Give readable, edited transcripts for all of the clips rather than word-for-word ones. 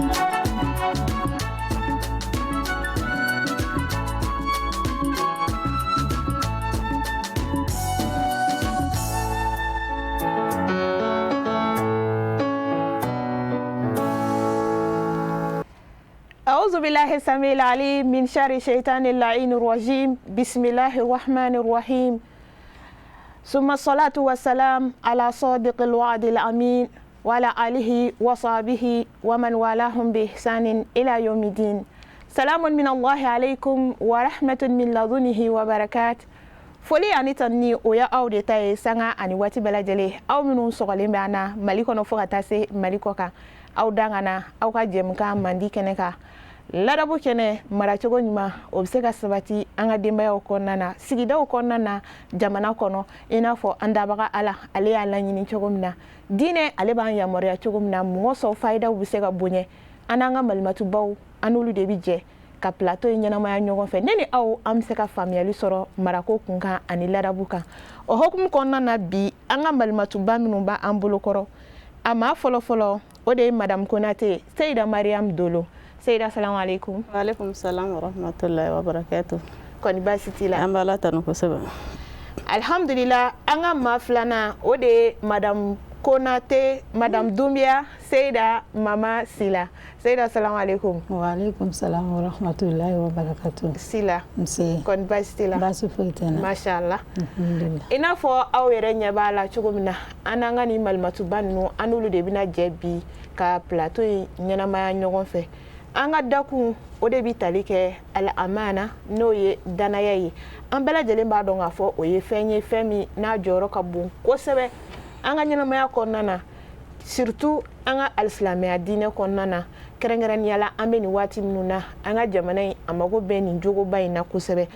أعوذ بالله السميع العليم من شر الشيطان اللعين الرجيم بسم الله الرحمن الرحيم ثم الصلاة والسلام على صادق الوعد الأمين وعلى آله وصحبه ومن والاهم بإحسان إلى يوم الدين سلام من الله عليكم ورحمة من لدنه وبركات Foli ani tanuni o ye aw de ta ye sanga ani waati bɛɛ lajɛlen aw minnu sɔgɔlen bɛ an na Mali kɔnɔ fo ka taa se Mali kɔ kan aw dangana aw ka jɛmukan mandi kɛnɛ kan ladabu kɛnɛ maracogo ɲuman o bɛ se ka sabati an ka denbayaw kɔnɔna na sigidaw kɔnɔna na jamana kɔnɔ i n'a fɔ an dabaga Ala ale y'a laɲini cogo min na diinɛ ale b'an yamaruya cogo min na mɔgɔ sɔn fayidaw bɛ se ka bonya an n'an ka malimatubaw an n'olu de bɛ jɛ ka plateau in ɲɛnamaya ɲɔgɔn fɛ ne ni aw an bɛ se ka faamuyali sɔrɔ marako kun kan ani ladabu kan o hukumu kɔnɔna na bi an ka malimatuba minnu b'an bolokɔrɔ a maa fɔlɔfɔlɔ o de ye madame Konate Seyida Mariam Dolo Seyida salamu aleykum. Waaleykum salam wa rahmatulahi wa barakatu. Kɔni baasi t'i la? An b'Ala tanu kosɛbɛ. Alhamdulila an ka maa filanan o de ye madame Konate madame Dunbiya Seyida Mama Sila Seyida salamu aleykum. Waaleykum salam wa rahmatulahi wa barakatu. Sila. Nse. Kɔni baasi t'i la? Baasi foyi tɛ n na. Masha Allah. Alhamdulillah. I n'a fɔ aw yɛrɛ ɲɛ b'a la cogo min na an n'an ka nin malimatuba ninnu an n'olu de bɛna jɛ bi ka plateau in ɲɛnamaya ɲɔgɔn fɛ an ka dakun o de bɛ tali kɛ al amana n'o ye danaya ye an bɛɛ lajɛlen b'a dɔn k'a fɔ o ye fɛn ye fɛn min n'a jɔyɔrɔ ka bon kosɛbɛ an ka ɲɛnamaya kɔnɔna na surtout an ka alisilamɛya diinɛ kɔnɔna na kɛrɛnkɛrɛnnenya la an bɛ nin waati minnu na an ka jamana in a mago bɛ nin jogoba in na kosɛbɛ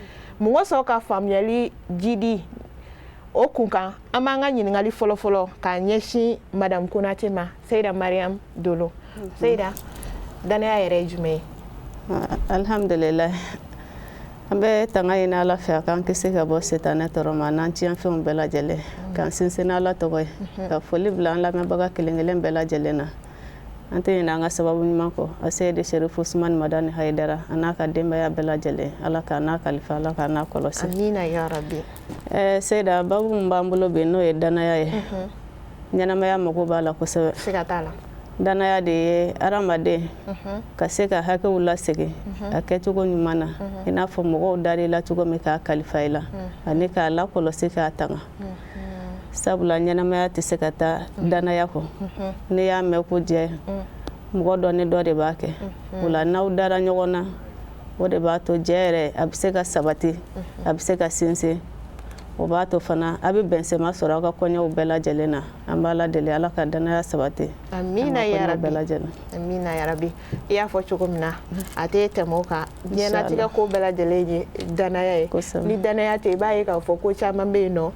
mɔgɔ sɔrɔ ka faamuyali jidi o kun kan an b'an ka ɲininkali fɔlɔfɔlɔ k'a ɲɛsin madame Konate ma Seyida Mariam Dolo Seyida danaya yɛrɛ ye jumɛn ye? Alhamdulillah an bɛ tanga ɲini Ala fɛ a k'an kisi ka bɔ sitanɛ tɔɔrɔ ma n'an tiɲɛfɛnw bɛɛ lajɛlen k'an sinsin n'Ala tɔgɔ ye ka foli bila an lamɛnbaga kelen kelen bɛɛ lajɛlen na an tɛ ɲinɛ an ka sababu ɲuman kɔ Aseyidi Serifu Usumani Madani Hayidara a n'a ka denbaya bɛɛ lajɛlen Ala k'a n'a kalifa Ala k'a n'a kɔlɔsi. Amina ya rabi. Seyida babu min b'an bolo bi n'o ye danaya ye ɲɛnamaya mago b'a la kosɛbɛ. Siga t'a la. Danaya de ye hadamaden ka se ka hakɛw lasegin a kɛcogo ɲuman na i n'a fɔ mɔgɔw dar'i la cogo min k'a kalifa i la ani k'a lakɔlɔsi k'a tanga sabula ɲɛnamaya tɛ se ka taa danaya kɔ n'i y'a mɛn ko jɛ mɔgɔ dɔ ni dɔ de b'a kɛ o la n'aw dara ɲɔgɔn na o de b'a to jɛ yɛrɛ a bɛ se ka sabati a bɛ se ka sinsin o b'a to fana a bɛ bɛnsema sɔrɔ aw ka kɔɲɔw bɛɛ lajɛlen na an b'Ala deli Ala ka danaya sabati amina ya rabi bɛɛ lajɛlen amina ya rabi i y'a fɔ cogo min na a tɛ tɛmɛ o kan diɲɛnatigɛ ko bɛɛ lajɛlen ye danaya ye ni danaya tɛ i b'a ye k'a fɔ ko caman bɛ yen nɔ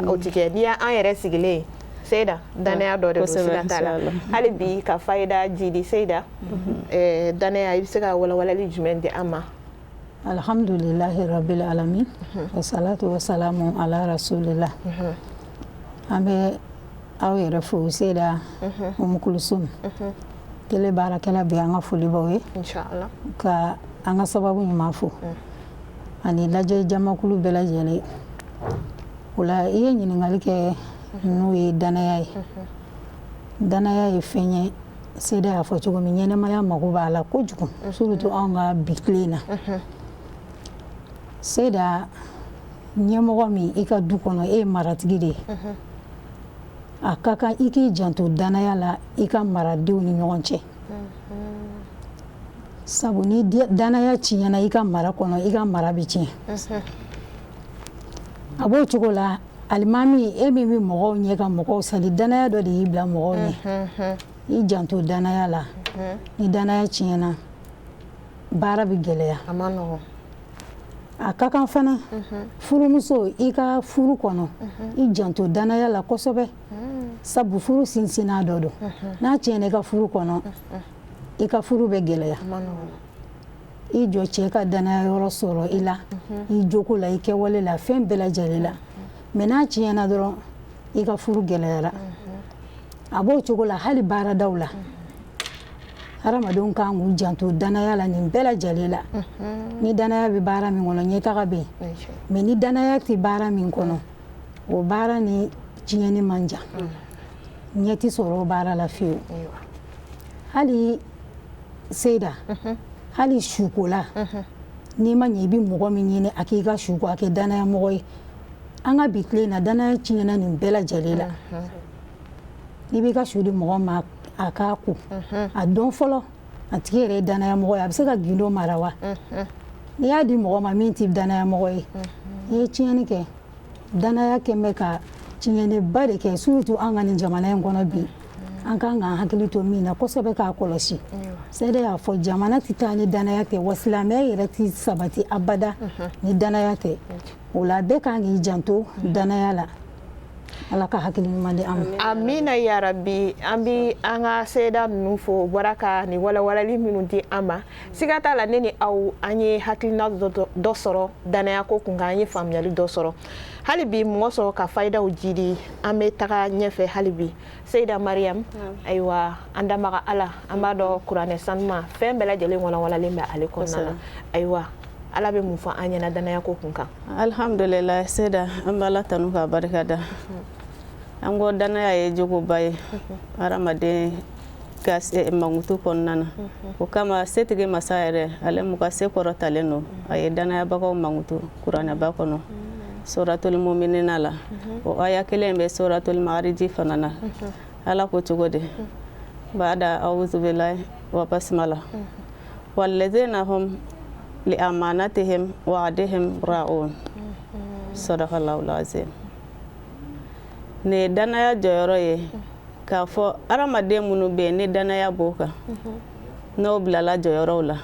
o ti kɛ n'i y'an yɛrɛ sigilen ye Seyida danaya dɔ de don siga t'a la hali bi ka fayida jidi Seyida danaya i bɛ se ka walawalali jumɛn di an ma? Alhamdulilahi rabbil alamin wasalatu wasalamu ala rasulillah an bɛ aw yɛrɛ fo Seyida Umu Kulusum télé baarakɛla bɛɛ an ka foli b'aw ye Inchallah ka an ka sababu ɲuman fo ani lajɛ jamakulu bɛɛ lajɛlen o la i ye ɲininkali kɛ n'o ye danaya ye danaya ye fɛn ye Seyida y'a fɔ cogo min ɲɛnamaya mago b'a la kojugu surtout anw ka bi tile in na Seyida ɲɛmɔgɔ min i ka du kɔnɔ e ye maratigi de ye a ka kan i k'i janto danaya la i ka maradenw ni ɲɔgɔn cɛ sabu ni danaya tiɲɛna i ka mara kɔnɔ i ka mara bɛ tiɲɛ a b'o cogo la alimami e min bɛ mɔgɔw ɲɛ ka mɔgɔw sali danaya dɔ de y'i bila mɔgɔw ɲɛ i janto danaya la ni danaya tiɲɛna baara bɛ gɛlɛya a ka kan fana furumuso i ka furu kɔnɔ i janto danaya la kosɛbɛ sabu furu sinsinna dɔ don n'a tiɲɛna i ka furu kɔnɔ i ka furu bɛ gɛlɛya i jɔ cɛ ka danaya yɔrɔ sɔrɔ i la i jogo la i kɛwale la fɛn bɛɛ lajɛlen la mais n'a tiɲɛna dɔrɔn i ka furu gɛlɛyara a b'o cogo la hali baaradaw la Hadamadenw kan k'u janto danaya la nin bɛɛ lajɛlen la. Ni danaya bɛ baara min kɔnɔ, ɲɛtaga bɛ yen, mais ni danaya tɛ baara min kɔnɔ, o baara ni tiɲɛni man jan, ɲɛ tɛ sɔrɔ o baara la fiyewu. Hali seyida, hali sukola, n'i ma ɲɛ, i bɛ mɔgɔ min ɲini a k'i ka su ko, a kɛ danaya mɔgɔ ye. An ka bi tile in na, danaya tiɲɛna nin bɛɛ lajɛlen la. N'i b'i ka su di mɔgɔ ma a k'a ko, a dɔn fɔlɔ a tigi yɛrɛ ye danaya mɔgɔ ye, a bɛ se ka gindo mara wa. N'i y'a di mɔgɔ ma min tɛ danaya mɔgɔ ye, n'i ye tiɲɛni kɛ, danaya kɛn bɛ ka tiɲɛniba de kɛ, surtout an ka nin jamana in kɔnɔ bi. An kan k'an hakili to min na kosɛbɛ, k'a kɔlɔsi. Seyida y'a fɔ, jamana tɛ taa ni danaya tɛ, wa silamɛya yɛrɛ tɛ sabati abada ni danaya tɛ. O la, bɛɛ kan k'i janto danaya la. Ala ka hakili ɲuman di an ma. Amina yarabi. An bi an ka seyida ninnu fo, u bɔra ka nin walawalali minnu di an ma. Siga t'a la, ne ni aw, an ye hakilina dɔ sɔrɔ danaya ko kun kan, an ye faamuyali dɔ sɔrɔ. Hali bi mɔgɔ sɔrɔ ka fayidaw jidi, an bɛ taga ɲɛfɛ hali bi. Seyida Mariam, ayiwa, an damaga Ala, an b'a dɔn kuranɛ sanuma fɛn bɛɛ lajɛlen walawalalen bɛ ale kɔnɔna na. Ayiwa, Ala bɛ mun fɔ an ɲɛna danaya ko kun kan? Alhamdulilayi Seyida, an b'Ala tanu k'a barika da. An ko danaya ye jogoba ye hadamaden ka mankutu kɔnɔna na. O kama setigi masa yɛrɛ, ale mu ka se kɔrɔtalen don, a ye danayabagaw mankutu kuranɛba kɔnɔ, suratul muminina la. O aya kelen bɛ suratul maariji fana na. Ala ko cogo di? Baada auzubillahi wa basmala, wallazina hum li amanatihim wa ahdihim ra'un. Sadaqallahu azim. Nin ye danaya jɔyɔrɔ ye, k'a fɔ hadamaden minnu bɛ yen ni danaya b'o kan, n'o bilala jɔyɔrɔw la,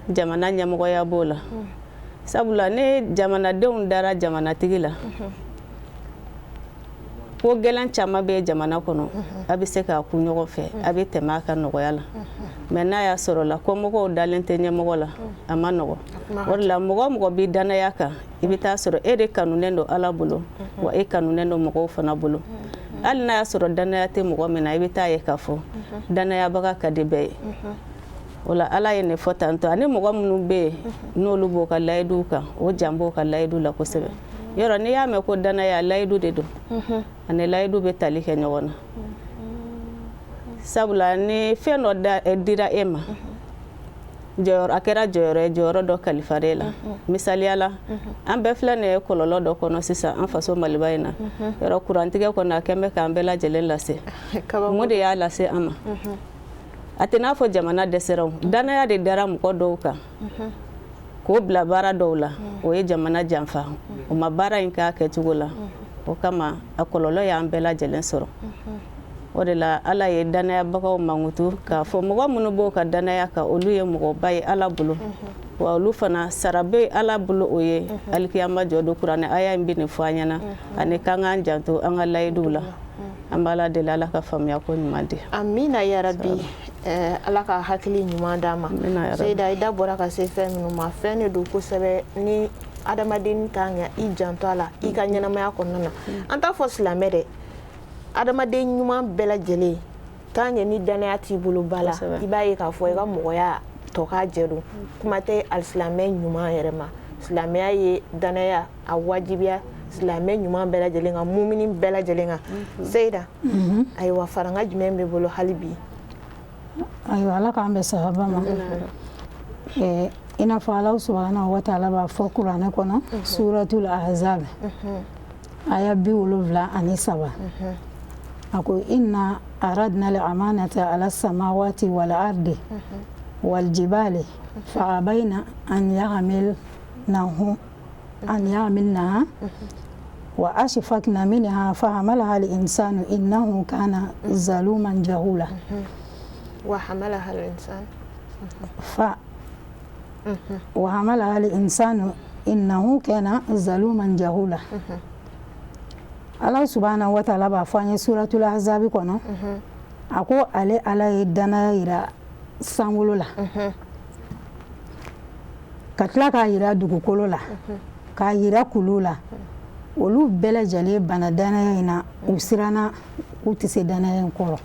jamana ɲɛmɔgɔya b'o la. Sabula ni jamanadenw dara jamanatigi la, ko gɛlɛn caman bɛ jamana kɔnɔ, a bɛ se k'a kun ɲɔgɔn fɛ, a bɛ tɛmɛ a ka nɔgɔya la. Mais n'a y'a sɔrɔ la ko mɔgɔw dalen tɛ ɲɛmɔgɔ la, a ma nɔgɔ. O de la, mɔgɔ mɔgɔ bɛ danaya kan, i bɛ taa sɔrɔ e de kanunen don Ala bolo, wa e kanunen don mɔgɔw fana bolo. Hali n'a y'a sɔrɔ danaya tɛ mɔgɔ min na, i bɛ taa ye k'a fɔ danayabaga ka di bɛɛ ye. O la, Ala ye nin fɔ tantɔ. Ani mɔgɔ minnu bɛ yen n'olu b'o ka layidu kan, o jan b'o ka layidu la kosɛbɛ. Yɔrɔ n'i y'a mɛn ko danaya, layidu de don, ani layidu bɛ tali kɛ ɲɔgɔn na. Sabula ni fɛn dɔ dira e ma, jɔyɔrɔ, a kɛra jɔyɔrɔ ye, jɔyɔrɔ dɔ kalifara e la. Misaliya la, an bɛɛ filɛ nin ye kɔlɔlɔ dɔ kɔnɔ sisan an faso Maliba in na. Yɔrɔ kurantigɛ kɔnɔ, a kɛn bɛ k'an bɛɛ lajɛlen lase. Mun de y'a lase an ma? A tɛ n'a fɔ jamana dɛsɛra. O danaya de dara mɔgɔ dɔw kan k'o bila baara dɔw la, o ye jamana janfa, o ma baara in k'a kɛcogo la. O kama a kɔlɔlɔ y'an bɛɛ lajɛlen sɔrɔ. O de la, Ala ye danayabagaw mankutu k'a fɔ mɔgɔ minnu b'o ka danaya kan, olu ye mɔgɔba ye Ala bolo, wa olu fana sara bɛ Ala bolo, o ye alikiyama jɔ don. Kuranɛ aya in bɛ nin fɔ an ɲɛna, ani k'an k'an janto an ka layiduw la. An b'Ala deli, Ala ka faamuya ko ɲuman di. Amina yarabi. Ala ka hakili ɲuman d'an ma. Seyida, i da bɔra ka se fɛn minnu ma, fɛn de don kosɛbɛ ni adamaden kan ka i janto a la i ka ɲɛnamaya kɔnɔna na. An t'a fɔ silamɛ dɛ, adamaden ɲuman bɛɛ lajɛlen tant que ni danaya t'i bolo ba la, i b'a ye k'a fɔ i ka mɔgɔya tɔ k'a jɛ don. Kuma tɛ alisilamɛ ɲuman yɛrɛ ma. Silamɛya ye danaya a wajibiya silamɛ ɲuman bɛɛ lajɛlen kan, mumini bɛɛ lajɛlen kan. Seyida, ayiwa, faranga jumɛn bɛ bolo hali bi? Ayiwa, Ala k'an bɛn sahaba ma. I n'a fɔ Ala subahana wa taala b'a fɔ kuranɛ kɔnɔ, suratul ahzab, aya 73, a ko: inna aradna al amanata ala samawati wal ardi wal jibali fa abayna an yahmilnahu an yahmilnaha wa ashfaqna minha fa hamalaha al insanu innahu kana zaluman jahula. Wa hamalaha al insan. Fa wa hamalaha al insanu innahu kana zaluman jahula. Ala subhanahu wa ta'ala b'a fɔ an ye suratul ahzab kɔnɔ, a ko ale Ala ye danaya yira sankolo la, ka tila k'a yira dugukolo la, k'a yira kulu la. Olu bɛɛ lajɛlen bana danaya in na, u siranna k'u tɛ se danaya in kɔrɔ.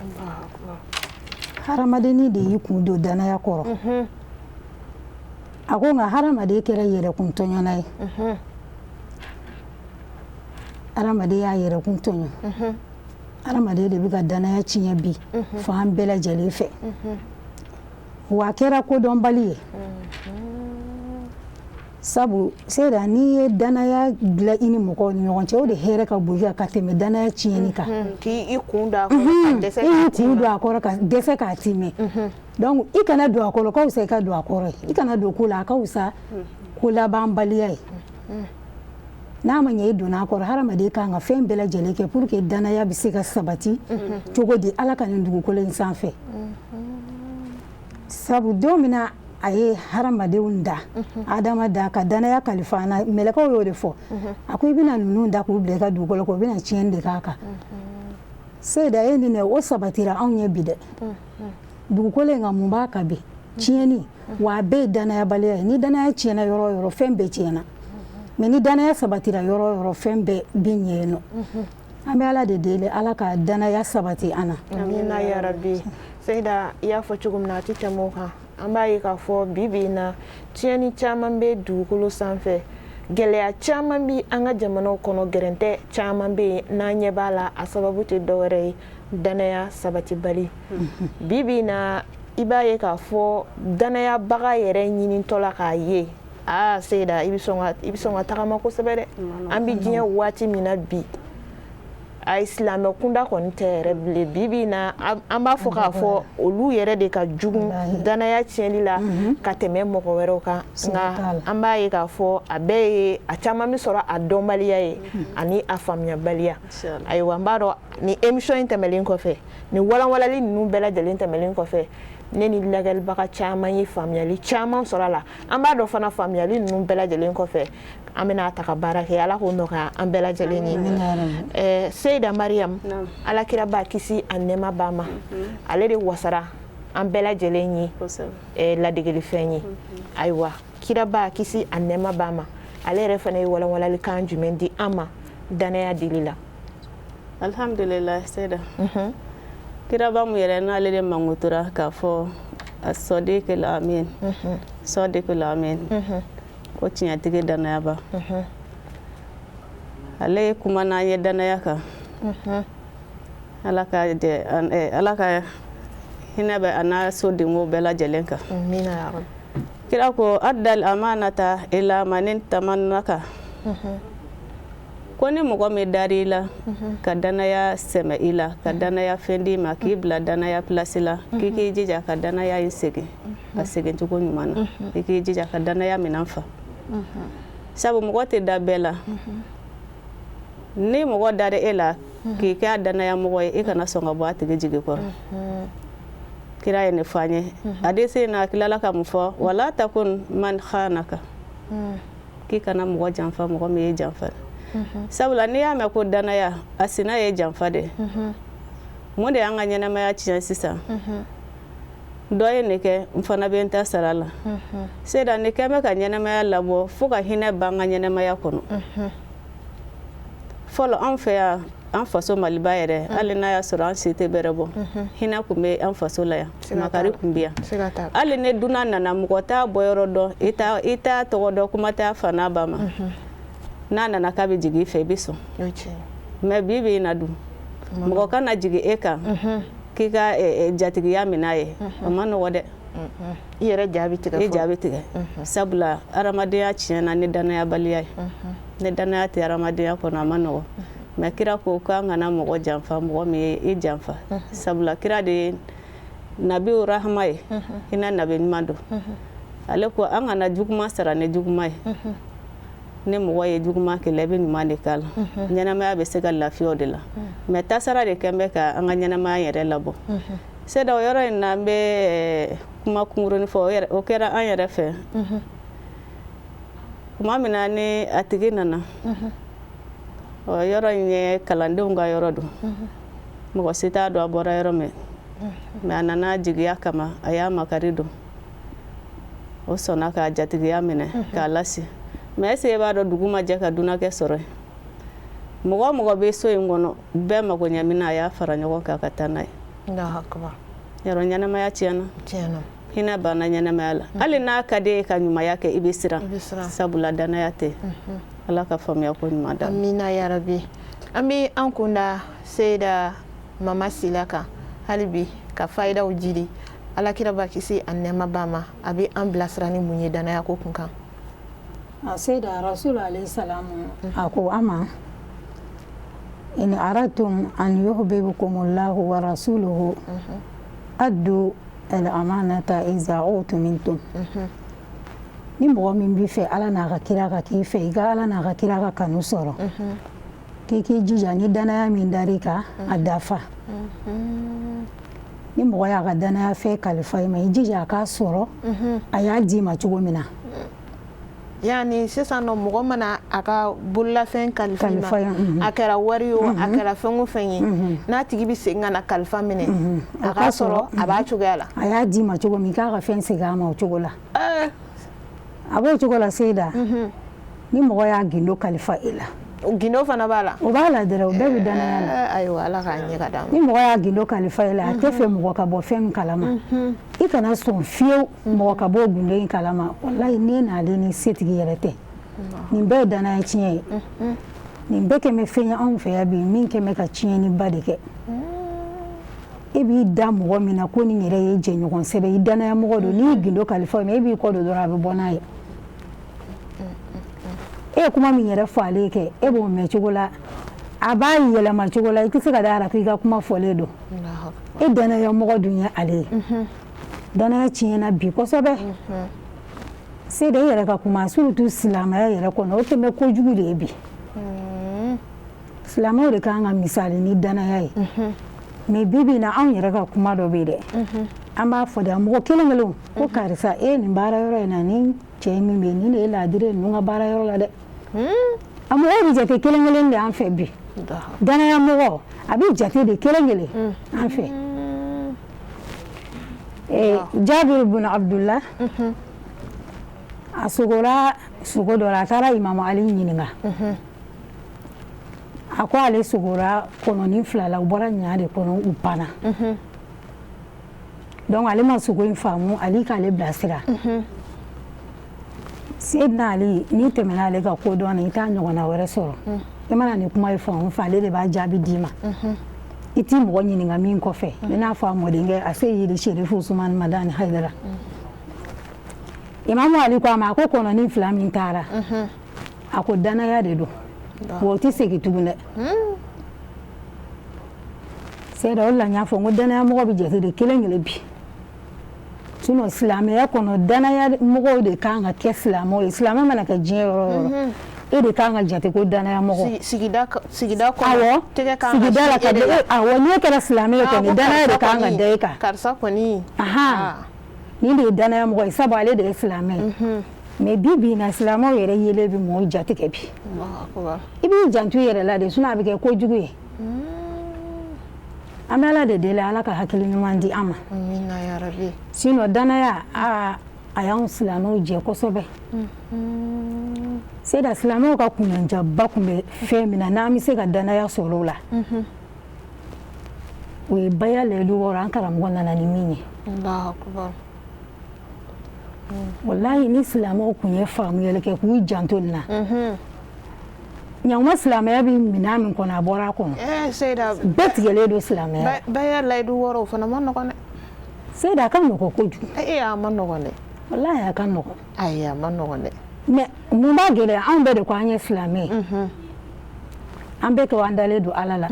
Hadamadenni de y'i kun don danaya kɔrɔ. A ko nka hadamaden kɛra yɛrɛkun tɔɲɔna ye. Hadamaden y'a yɛrɛkun tɔɲɔ. Hadamaden de bɛ ka danaya tiɲɛ bi fan bɛɛ lajɛlen fɛ. Wa a kɛra kodɔnbali ye. Sabu seyida, n'i ye danaya bila i ni mɔgɔw ni ɲɔgɔn cɛ, o de hɛrɛ ka bon i kan ka tɛmɛ danaya tiɲɛni kan. K'i kun don a kɔrɔ ka dɛsɛ. I y'i kun don a kɔrɔ ka dɛsɛ k'a timɛ. Donc i kana don a kɔrɔ, ka fisa i ka don a kɔrɔ ye. I kana don ko la, a ka fisa ko labanbaliya ye. N'a ma ɲɛ i donna a kɔrɔ, hadamaden kan ka fɛn bɛɛ lajɛlen kɛ pour que danaya bɛ se ka sabati cogo di Ala ka nin dugukolo in sanfɛ. Sabu don min na a ye hadamadenw da, Adama da ka danaya kalifa an na, mɛlɛkɛw y'o de fɔ. A ko i bɛna ninnu da k'u bila i ka dugukolo kan, u bɛna tiɲɛni de k'a kan. Seyida, e ni ne, o sabatira anw ɲɛ bi dɛ. Dugukolo in kan, mun b'a kan bi? Tiɲɛni. Wa a bɛɛ ye danayabaliya ye. Ni danaya tiɲɛna yɔrɔ o yɔrɔ, fɛn bɛɛ tiɲɛna. Mais ni danaya sabatira yɔrɔ o yɔrɔ, fɛn bɛɛ bɛ ɲɛ yen nɔ. An bɛ Ala de deli, Ala ka danaya sabati an na. Amina yarabi. Seyida, i y'a fɔ cogo min na, a tɛ tɛmɛ o kan. An b'a ye k'a fɔ bi bi in na, tiɲɛni caman bɛ dugukolo sanfɛ, gɛlɛya caman bɛ an ka jamanaw kɔnɔ, gɛrɛntɛ caman bɛ yen n'an ɲɛ b'a la, a sababu tɛ dɔwɛrɛ ye danaya sabatibali. Bi bi in na, i b'a ye k'a fɔ danayabaga yɛrɛ ɲinitɔ la k'a ye, aa Seyida, i bɛ sɔn ka tagama kosɛbɛ dɛ. An bɛ diɲɛ waati min na bi, ayi, silamɛ kunda kɔni tɛ yɛrɛ bilen. Bi bi in na, an b'a fɔ k'a fɔ olu yɛrɛ de ka jugu danaya tiɲɛli la ka tɛmɛ mɔgɔ wɛrɛw kan. Nka an b'a ye k'a fɔ a bɛɛ ye, a caman bɛ sɔrɔ a dɔnbaliya ye ani a faamuyabaliya. Ayiwa, n b'a dɔn ni émission in tɛmɛlen kɔfɛ, ni walanwalali ninnu bɛɛ lajɛlen tɛmɛlen kɔfɛ, ne ni lajɛlibaga caman ye faamuyali caman sɔrɔ a la. An b'a dɔn fana, faamuyali ninnu bɛɛ lajɛlen kɔfɛ, an bɛna ta ka baara kɛ. Ala k'o nɔgɔya an bɛɛ lajɛlen ye. Seyida Mariam, Alakira ba kisi a nɛɛma b'a ma, ale de wasara an bɛɛ lajɛlen ye ladegelifɛn ye. Ayiwa, kiraba kisi a nɛɛma b'a ma, ale yɛrɛ fana ye walanwalalikan jumɛn di an ma danaya dili la? Alhamdulillah. Seyida, kiraba mu yɛrɛ n'ale de mankutura k'a fɔ asɔdikil amin, sɔdikil amin, ko tiɲɛtigi danayaba, ale ye kuma n'an ye danaya kan. Ala ka jɛ, Ala ka hinɛ bɛ a n'a sodenko bɛɛ lajɛlen kan. Kira ko addal amanata ila manin tamannaka, ko ni mɔgɔ min dar'i la ka danaya sɛmɛ i la, ka danaya fɛn d'i ma, k'i bila danaya pilasi la, k'i k'i jija ka danaya in segin a segin cogo ɲuman na, i k'i jija ka danaya minɛn fa. Sabu mɔgɔ tɛ da bɛɛ la. Ni mɔgɔ dara e la k'i kɛ a danaya mɔgɔ ye, i kana sɔn ka bɔ a tigi jigi kɔrɔ. Kira ye nin fɔ an ye hadisi in na. A tilala ka mun fɔ? Wala takun man khanaka, k'i kana mɔgɔ janfa, mɔgɔ min ye janfa. Sabula n'i y'a mɛn ko danaya, a sina ye janfa de. Mun de y'an ka ɲɛnamaya tiɲɛ sisan? Dɔ ye nin kɛ, n fana bɛ n ta sara la. Seda, nin kɛ bɛ ka ɲɛnamaya labɔ fo ka hinɛ ban ka ɲɛnamaya kɔnɔ. Fɔlɔ, an fɛ yan, an faso Maliba yɛrɛ, hali n'a y'a sɔrɔ an si tɛ bɛrɛ bɔ, hinɛ tun bɛ an faso la yan, makari tun bɛ yan. Hali ni dunan nana, mɔgɔ t'a bɔyɔrɔ dɔn, i t'a tɔgɔ dɔn, kuma t'a fa n'a ba ma, n'a nana k'a bɛ jigin i fɛ, i bɛ sɔn. Mais bi bi in na dun, mɔgɔ kana jigin e kan k'i ka jatigiya minɛ a ye, o ma nɔgɔ dɛ. I yɛrɛ ja bɛ tigɛ. I ja bɛ tigɛ, sabula hadamadenya tiɲɛna ni danayabaliya ye. Ni danaya tɛ hadamadenya kɔnɔ, a ma nɔgɔ. Mais kira ko k'an kana mɔgɔ janfa, mɔgɔ min ye i janfa. Sabula kira de ye nabiw rahama ye, hinɛ nabi ɲuman don. Ale ko an kana juguman sara ni juguman ye. Ni mɔgɔ ye juguman k'i la, i bɛ ɲuman de k'a la, ɲɛnamaya bɛ se ka lafiya o de la. Mais tasara de kɛn bɛ ka an ka ɲɛnamaya yɛrɛ labɔ. Seda, o yɔrɔ in na, an bɛ kuma kunkurunin fɔ. O kɛra an yɛrɛ fɛ tuma min na ni a tigi nana. O yɔrɔ in ye kalandenw ka yɔrɔ don, mɔgɔ si t'a dɔn a bɔra yɔrɔ min. Mais a nana jigiya kama, a y'a makari don, o sɔnna k'a jatigiya minɛ k'a lasi. Mais est ce que i b'a dɔn, dugu ma jɛ ka dunankɛ sɔrɔ yen? Mɔgɔ o mɔgɔ bɛ so in kɔnɔ, bɛɛ mago ɲɛminɛ, a y'a fara ɲɔgɔn kan ka taa n'a ye. Yɔrɔ ɲɛnamaya tiɲɛna. Tiɲɛna. Hinɛ banna ɲɛnamaya la. Hali n'a ka di e ye ka ɲumanya kɛ, i bɛ siran. I bɛ siran. Sabula danaya tɛ. Ala ka faamuya ko ɲuman d'an ma. Amina yarabi. An bɛ an kun da Seyida Mama Sila kan hali bi ka fayidaw jidi Ala kira ba kisi a nɛɛma b'a ma, a bɛ an bilasira ni mun ye danaya ko kun kan? A Seyida Rasulu alayhi salamu a ko an ma in aradtum an yuhibbukumullahu wa rasuluhu addu al amanata iza utumintum. Ni mɔgɔ min b'i fɛ Ala n'a ka kira ka k'i fɛ, i ka Ala n'a ka kira ka kanu sɔrɔ, k'i k'i jija ni danaya min dar'i kan a dafa. Ni mɔgɔ y'a ka danaya fɛn kalifa i ma, i jija a k'a sɔrɔ a y'a d'i ma cogo min na. Yani sisan nɔ mɔgɔ mana a ka bololafɛn kalifa i ma, Kalifa ye, a kɛra wari ye o, a kɛra fɛn o fɛn ye, n'a tigi bɛ segin ka na kalifa minɛ, a k'a sɔrɔ a b'a cogoya la. A y'a d'i ma cogo min, k'a ka fɛn segin a ma o cogo la. A b'o cogo la Seyida. Ni mɔgɔ y'a gindo kalifa e la. O gindo fana b'a la. O b'a la dɛrɛ, o bɛɛ bɛ danaya la. Ayiwa, Ala k'a ɲɛ ka d'an ma. Ni mɔgɔ y'a gindo kalifa e la, a tɛ fɛ mɔgɔ ka bɔ fɛn min kalama. I kana sɔn fiyewu mɔgɔ ka bɔ o gindo in kalama. Walayi n'e n'ale ni setigi yɛrɛ tɛ. Nin bɛɛ ye danaya tiɲɛ ye. Nin bɛɛ kɛmɛ fɛn ye anw fɛ yan bi min kɛmɛ ka tiɲɛniba de kɛ. E b'i da mɔgɔ min na ko nin yɛrɛ ye jɛɲɔgɔn sɛbɛ, i danaya mɔgɔ don, n'i y'i gindo kalifa o ma, e b'i kɔ don dɔrɔn a bɛ bɔ n'a ye. E ye kuma min yɛrɛ fɔ ale ye kɛ, e b'o mɛn cogo la, a b'a yɛlɛma cogo la, i tɛ se ka da a la k'i ka kuma fɔlen don. E danaya mɔgɔ dun ye ale ye. Danaya tiɲɛna bi kosɛbɛ. Seyida, e yɛrɛ ka kuma, surtout silamɛya yɛrɛ kɔnɔ, o tɛmɛ kojugu de ye bi. Silamɛw de kan ka misali ni danaya ye. Mais bi bi in na, anw yɛrɛ ka kuma dɔ bɛ yen dɛ. An b'a fɔ de, a mɔgɔ kelen kelen ko karisa, e nin baara yɔrɔ in na, ni cɛ min bɛ yen, nin de ye laadiri ye ninnu ka baara yɔrɔ la dɛ. A mɔgɔw bɛ jate kelen kelen de an fɛ bi. Danaya mɔgɔ, a bɛ jate de kelen kelen an fɛ. Jabir bin Abdullah, a sogora sogo dɔ la, a taara Imamu Ali ɲininka. A ko ale sogora kɔnɔnin fila la, u bɔra ɲa de kɔnɔ, u panna. Donc ale ma sogo in faamu, Ali k'ale bilasira. Seydina Ali, n'i tɛmɛna ale ka kodɔn na, i t'a ɲɔgɔnna wɛrɛ sɔrɔ. I mana nin kuma ye fan o fan, ale de b'a jaabi d'i ma. I t'i mɔgɔ ɲininka min kɔfɛ, i n'a fɔ a mɔdenkɛ a Seyidi Sherifu Usumani Madani Hayidara. Imamu Ali ko a ma, a ko kɔnɔnin fila min taara, a ko danaya de don, wa o tɛ segin tugun dɛ. Seyida, o de la n y'a fɔ n ko danaya mɔgɔ bɛ jate de kelen kelen bi. Sinon silamɛya kɔnɔ, danaya mɔgɔw de kan ka kɛ silamɛw ye. Silamɛ mana kɛ diɲɛ yɔrɔ o yɔrɔ, e de kan ka jate ko danaya mɔgɔ. Sigida kɔnɔ, Awɔ, tɛgɛ kan ka sigida la si e ka de la. Awɔ, n'e kɛra silamɛ ye kɔni, ko danaya de karisa kan ka kɔni, da e kan. Karisa kɔni. Nin de ye danaya mɔgɔ ye, sabu ale de ye silamɛ ye. Mais bi bi in na, silamɛw yɛrɛ yelen bɛ mɔgɔw jatigɛ bi. I b'i janto i yɛrɛ la de, sinon a bɛ kɛ kojugu ye. An bɛ Ala de deli, Ala ka hakili ɲuman di an ma. Amina ya Rabbi. Sinon danaya, a y'anw silamɛw jɛ kosɛbɛ. Seyida, silamɛw ka kunnajaba tun bɛ fɛn min na, n'an bɛ se ka danaya sɔrɔ o la, o ye baya layidu wɔɔrɔ, an karamɔgɔ nana ni min ye. Allahu akbar. Walahi ni silamɛw tun ye faamuyali kɛ k'u janto nin na, ɲankuma silamɛya bɛ minɛn min kɔnɔ, a bɔra a kɔnɔ. Seyida, bɛɛ tigɛlen don silamɛya. Baya layidu wɔɔrɔ, o fana ma nɔgɔn dɛ. Seyida, a ka nɔgɔn kojugu. A ma nɔgɔn dɛ. Walahi a ka nɔgɔn. Ayi, a ma nɔgɔn dɛ. Mais mun b'a gɛlɛya? Anw bɛɛ de ko an ye silamɛ ye. An bɛɛ ko an dalen don Ala la.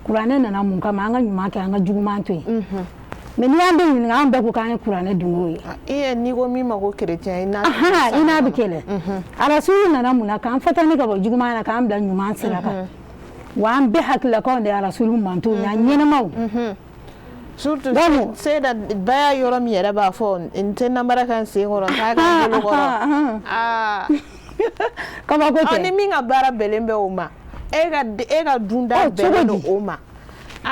Kuranɛ nana mun kama? An ka ɲuman kɛ, an ka juguman to yen. Mais n'i y'an bɛɛ ɲininka, an bɛɛ ko k'an ye kuranɛ dungo ye. I ye n'i ko min ma ko chrétien, i n'a i n'a bɛ kɛlɛ. Arasulu nana mun na? K'an fatani ka bɔ juguman na, k'an bila ɲuman sira kan. Wa an bɛɛ hakililakaw de ye Arasulu mantonw ye, a ɲɛnamaw. Surtout Donc, Seyida, baya yɔrɔ min yɛrɛ b'a fɔ n tɛ namara kan sen kɔrɔ, n t'a kɛ n bolo kɔrɔ. Kabako tɛ. Ni min ka baara bɛnnen bɛ o ma, e ka dunda Ɔ, cogo bɛnnen don di? o ma.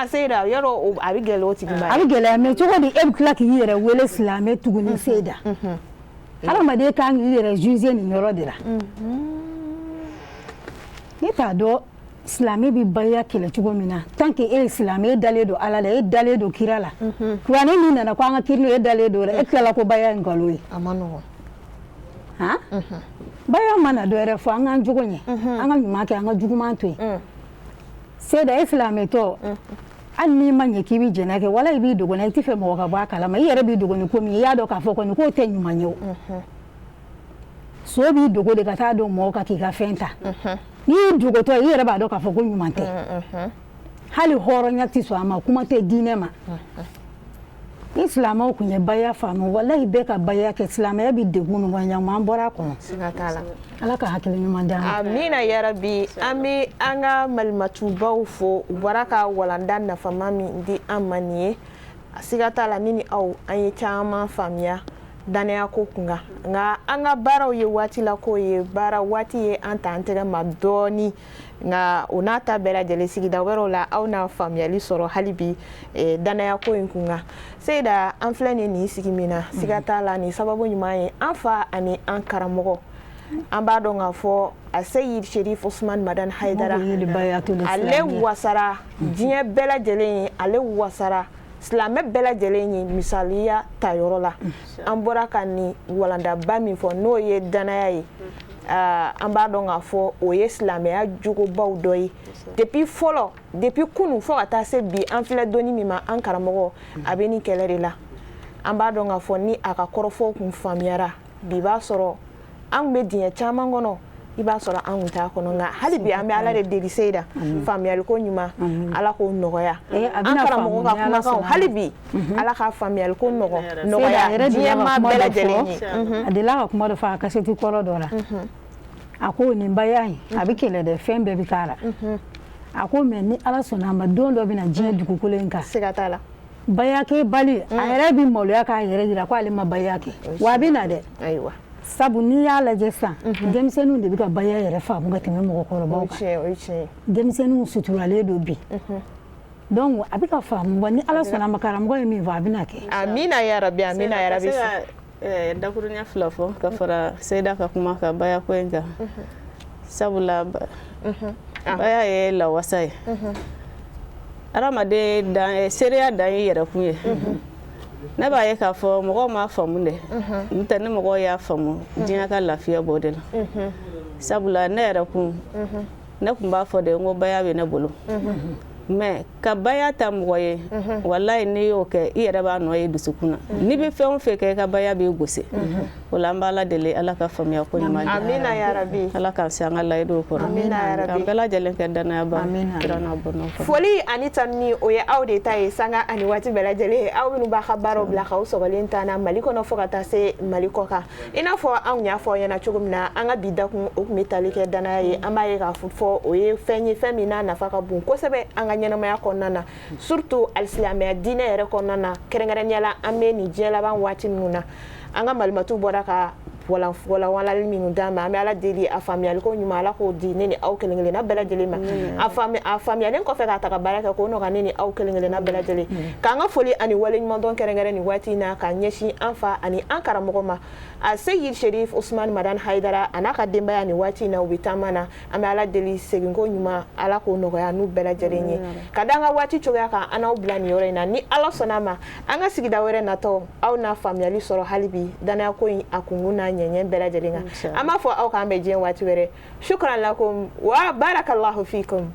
Seyida, yɔrɔ a bɛ gɛlɛya o tigi ma. A bɛ gɛlɛya, mais cogo di e bɛ tila k'i yɛrɛ wele silamɛ tuguni? Seyida, hadamaden kan k'i yɛrɛ juger nin yɔrɔ de la. Ne t'a dɔn. Silamɛ bɛ baya kɛlɛ cogo min na, tant que e ye silamɛ, e dalen don Ala la, e dalen don kira la, kuranɛ min nana ko an ka kiri, e dalen don, e tilala ko baya ye nkalon ye. A ma nɔgɔn. Han, baya ma na dɔ wɛrɛ fɔ, an k'an jogo ɲɛ, an ka ɲuman kɛ, an ka juguman to yen. Seda, e silamɛtɔ, hali n'i ma ɲɛ k'i bɛ jɛnɛ kɛ, wala i b'i dogo, i tɛ fɛ mɔgɔ ka bɔ a kalama, i yɛrɛ b'i dogo ni ko min ye, i y'a dɔn k'a fɔ kɔni k'o tɛ ɲuman ye. O so b'i dogo de ka taa don mɔgɔ kan k'i ka fɛn ta. N'i y'i dogotɔ, i yɛrɛ b'a dɔn k'a fɔ ko ɲuman tɛ. Hali hɔrɔnya tɛ sɔn a ma, kuma tɛ diinɛ ma. Ni silamɛw tun ye baya faamu, walahi, bɛɛ ka baya kɛ, silamɛya bɛ degun min kɔnɔ, ɲama, an bɔra a kɔnɔ. Siga t'a la. Ala ka hakili ɲuman d'an ma. Amina yarabi. An bɛ an ka malimatubaw fo, u bɔra ka walanda nafama min di an ma nin ye. Siga t'a la, ni ni aw, an ye caman faamuya danaya ko kun kan. Nka an ka baaraw ye waati la ko ye, baara waati ye an ta an tɛgɛ ma dɔɔni. Nka o n'a ta bɛɛ lajɛlen, sigida wɛrɛw la, aw n'a faamuyali sɔrɔ hali bi danaya ko in kun kan. Seyida, an filɛ nin sigi min na, siga t'a la, nin sababu ɲuman ye an fa ani an karamɔgɔ. An b'a dɔn k'a fɔ a Seyid Sherif Usman Madan Haidara, ale wasara diɲɛ bɛɛ lajɛlen ye, ale wasara silamɛ bɛɛ lajɛlen ye misaliya ta yɔrɔ la. An bɔra ka nin walandaba min fɔ, n'o ye danaya ye, an b'a dɔn k'a fɔ o ye silamɛya jogobaw dɔ ye depuis fɔlɔ, depuis kunu fo ka taa se bi an filɛ donni min ma. An karamɔgɔ a bɛ nin kɛlɛ de la. An b'a dɔn k'a fɔ ni a ka kɔrɔfɔw kun faamuyara bi, b'a sɔrɔ an kun bɛ dingɛ caman kɔnɔ, i b'a sɔrɔ an kun t'a kɔnɔ. Nka hali bi an bɛ Ala de deli, Seyida, faamuyaliko ɲuman, Ala k'o nɔgɔya. An karamɔgɔ ka kumakanw, hali bi Ala ka faamuyaliko nɔgɔya diɲɛ maa bɛɛ lajɛlen ye. A delila ka kuma dɔ fɔ a kasɛti kɔrɔ dɔ la, a ko nin baya in a bɛ kɛlɛ dɛ, fɛn bɛɛ bɛ k'a la. A ko mais ni Ala sɔnna a ma, don dɔ bɛ na diɲɛ dugukolo in kan, siga t'a la, bayakɛ bali a yɛrɛ bɛ maloya k'a yɛrɛ jira ko ale ma baya kɛ, wa a bɛ na dɛ. Sabu n'i y'a lajɛ sisan, denmisɛnninw de bɛ ka baya yɛrɛ faamu ka tɛmɛ mɔgɔkɔrɔbaw kan. Denmisɛnninw suturalen don bi, donc a bɛ ka faamu wa ni Ala sɔnna a ma, karamɔgɔ ye min fɔ, a bɛna kɛ. Amina yarabi, amina yarabi. Dakuruɲɛ fila fɔ ka fara Seyida ka kuma kan baya ko in kan. Sabula baya ye lawasa ye, hadamaden dan seereya dan y'i yɛrɛkun ye. Ne b'a ye k'a fɔ mɔgɔw m'a faamu dɛ, n'o tɛ ni mɔgɔw y'a faamu, diɲɛ ka lafiya b'o de la. Sabula ne yɛrɛ kun, ne tun b'a fɔ de n ko baya bɛ ne bolo, mais ka baya ta mɔgɔ ye, walayi, n'i y'o kɛ, i yɛrɛ b'a nɔ ye dusukun na. N'i bɛ fɛn o fɛn kɛ, i ka baya b'i gosi o la. An b'Ala deli, Ala ka faamuya ko ɲuman di. Amina yarabi. Ala k'an se an ka layiduw kɔrɔ. Amina yarabi. K'an bɛɛ lajɛlen kɛ danayaba kira n'a bɔnnaw kɔnɔ. Foli ani tanuni, o ye aw de ta ye sanga ani waati bɛɛ lajɛlen, aw minnu b'a ka baaraw bila k'aw sɔgɔlen ta na Mali kɔnɔ fo ka taa se Mali kɔ kan. I n'a fɔ anw y'a fɔ aw ɲɛna cogo min na, an ka bi dakun, o tun bɛ tali kɛ danaya ye. An b'a ye k'a fɔ o ye fɛn ye, fɛn min n'a nafa ka bon kosɛbɛ an ka ɲɛnamaya kɔnɔna na, surtout alisilamɛya diinɛ yɛrɛ kɔnɔna na, kɛrɛnkɛrɛnnenya la an bɛ nin diɲɛ laban waati minnu na. An ka malimatu bɔra ka walawalali minnu d'an ma, an bɛ Ala deli, a faamuyaliko ɲuman, Ala k'o di ne ni aw kelen kelenna bɛɛ lajɛlen ma. A faamuyalen kɔfɛ, k'a ta ka baara kɛ, k'o nɔgɔya ne ni aw kelen kelenna bɛɛ lajɛlen. K'an ka foli ani waleɲumandɔn kɛrɛnkɛrɛn nin waati in na k'a ɲɛsin an fa ani an karamɔgɔ ma, a Seyid Sherif Usman Madan Haidara, a n'a ka denbaya. Nin waati in na, u bɛ taama na. An bɛ Ala deli, seginko ɲuman, Ala k'o nɔgɔya n'u bɛɛ lajɛlen ye. Ka da an ka waati cogoya kan, an n'aw bila nin yɔrɔ in na. Ni Ala sɔnna a ma, an ka sigida wɛrɛ natɔ, aw n'a faamuyali sɔrɔ hali bi danaya ko in a kunkun n'a ɲɛɲɛ bɛɛ lajɛlen kan. An b'a fɔ aw k'an bɛn diɲɛ waati wɛrɛ. Shukran lakum wa barakallahu fikum.